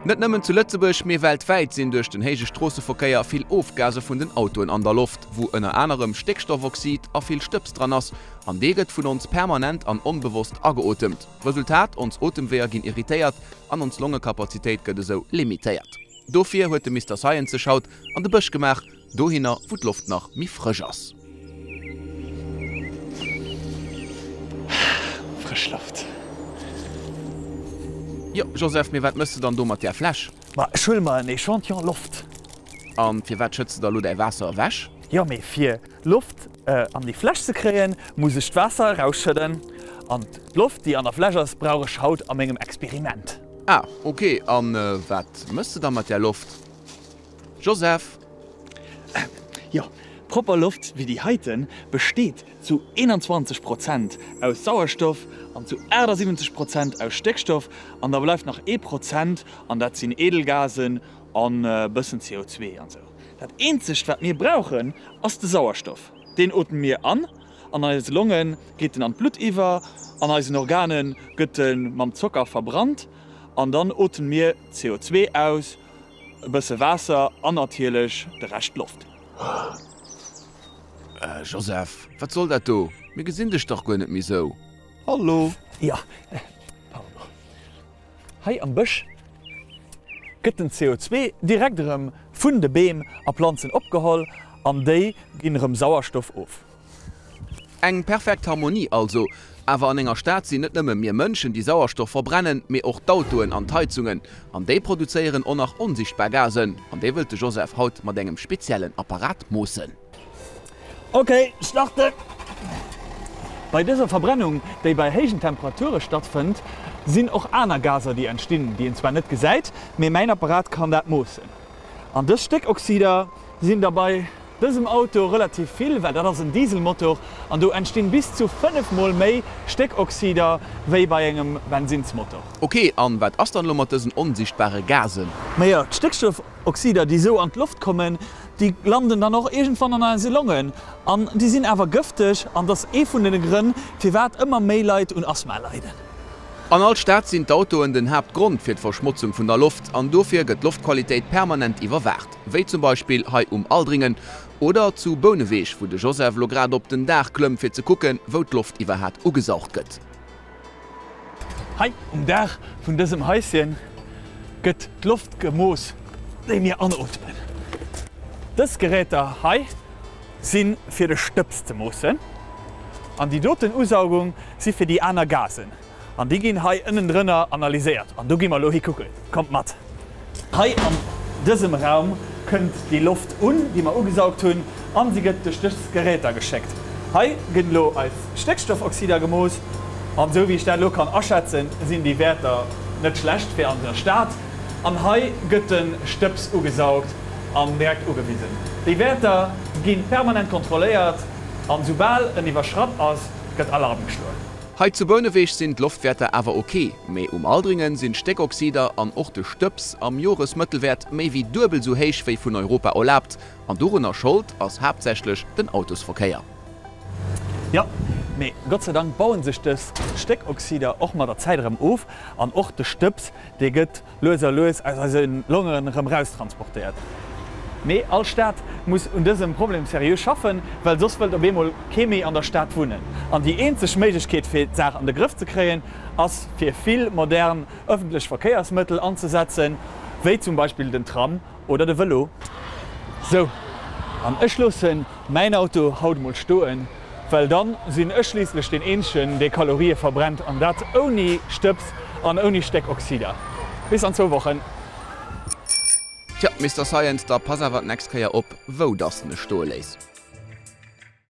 Net nëmmen zu Lëtzebuerg, mee weltwäit sinn duerch den héije Stroosseverkéier vill Ofgase vun den Autoen an der Loft, wou ënner anerem Stéckstoffoxid a vill Stëbs dran ass. An dee gëtt vun ons permanent an onbewosst ageotemt. Resultat, ons Otemweeër ginn irritéiert an ons Longekapazitéit gëtt esou limitéiert. Dofir huet de Mister Science sech haut an de Bësch gemaach, dohinner wou d'Loft nach méi frësch ass. Frësch Loft. Jo Joseph, mee wat mëss de dann do mat där Fläsch? Ma ech huele mer en Echantillon Loft. An firwat schëtts de da lo däi Waasser ewech? Jo mee fir Loft an déi Fläsch ze kréien, muss ech d'Waasser erausschëdden. An d'Loft déi an der Fläsch ass, brauch ech haut a mengem Experiment. Ah ok, an wat mëss de da mat där Loft? Joseph! Jo, propper Loft wéi déi heiten besteet zu 21 Prozent aus Sauerstoff an zu 78 Prozent aus Stéckstoff an da bleift nach ee Prozent an dat sinn Edelgasen an e bëssen CO2 an sou. Dat eenzegt wat mir brauchen ass de Sauerstoff, deen ootme mir an, an eise Longe geet en an d'Blutt iwwer, an eisen Organe gëtt e mam Zocker verbrannt an dann ootme mir CO2 aus. E bësse Waasser an natierlech de Rescht Loft. Joseph, wat soll dat do? Mir gesinn dech dach guer net méi sou. Hallo? Jo, pardon. Hei am Bësch gëtt den CO2 direkt erëm vun de Beem a Planzen opgeholl an déi ginn erëm Sauerstoff of. Eng perfekt Harmonie also. Awer an enger Stad sinn net nëmme mir Mënschen, déi Sauerstoff verbrennen, mee och d'Autoen an d'Heizungen. An déi produzéieren och nach onsichtbar Gasen. An déi wëllt de Joseph haut mat engem speziellen Apparat moossen. Ok, starten! Bei dëser Verbrennung, déi bei héijen Temperature stattfënnt, sinn och aner Gaser, déi entstinn, déi een zwar net gesäit, mee mäin Apparat kann dat moossen. An dës Stéckoxider sinn da bei dësem Auto relativ vill, well dat ass en Dieselmotor an do entstinn bis zu 5 mol méi Stéckoxider wéi bei engem Bensinnsmotor. Ok, an wat ass dann elo mat dësen onsichtbare Gasen? Majo, d'Stéckstoffoxider déi esou an d'Loft kommen, déi landen dann och iergendwann an eise Longen an déi sinn awer gëfteg an dat ass ee vun den Grënn firwat ëmmer méi Leit un Asthma leiden. An all Stad sinn d'Autoen den Haaptgrond fir d'Verschmotzung vun der Loft an dofir gëtt d'Loftqualitéit permanent iwwerwaacht, wéi zum Beispill hei um Aldringen oder zu Bouneweg, wou de Joseph lo grad op den Daach klëmmt fir ze kucken, wou d'Loft iwwerhaat ugesaugt gëtt. Hei um Daach vun dësem Haischen gëtt d'Loft gemooss, déi mir anootmen. Dës Geräter hei si fir de Stëbs ze moossen an déi doten Usaugung si fir déi aner Gasen an déi ginn hei ënnendrënner analyséiert an do gi mer elo hi kucken. Kommt mat! Hei an dësem Raum kënnt déi Loft un, déi mer ugesaugt hunn an si gëtt duerch dës Geräter geschéckt. Hei gëtt elo eis Stéckstoffoxider gemooss an esou wéi ech dat elo kann aschätzen, sinn déi Wäerter net schlecht fir an der Stad. An hei gëtt de Stëbs ugesaugt an direkt ugewisen. Déi Wäerter gi permanent kontrolléiert an soubal en iwwerschratt ass, gëtt Alarm geschloen. Hei zu Bouneweg sinn d'Loftwäerter awer ok, mee um Aldringen sinn d'Stéckoxider an och de Stëbs am Joresmëttelwäert méi wéi duebel sou héich wéi vun Europa erlaabt. An dorunner Schold ass haaptsächlech den Autosverkéier. Jo, mee Gott sei Dank bauen sech dës Stéckoxider och mat der Zäit erëm of an och de Stëbs, dee gëtt lues a lues aus eise Longen erëm raustransportéiert. Mee all Stad muss un dësem Problem seriö schaffen, well soss wëllt op eemol kee méi an der Stad wunnen. An déi eenzeg Méiglechkeet fir d'Saach an de Grëff ze kréien, ass fir vill modern ëffentlech Verkéiersmëttel anzesetzen, wéi zum Beispill den Tram oder de Vëlo. Sou, an ech loossen mäin Auto haut mol stoen, well dann sinn ech schliisslech deen eenzegen, dee Kalorië verbrennt, an dat ouni Stëbs an ouni Stéckoxider. Bis an zwou Wochen. Tja, Mister Science, da pass awer d'nächst Kéier op, wou dass de e stoe léiss.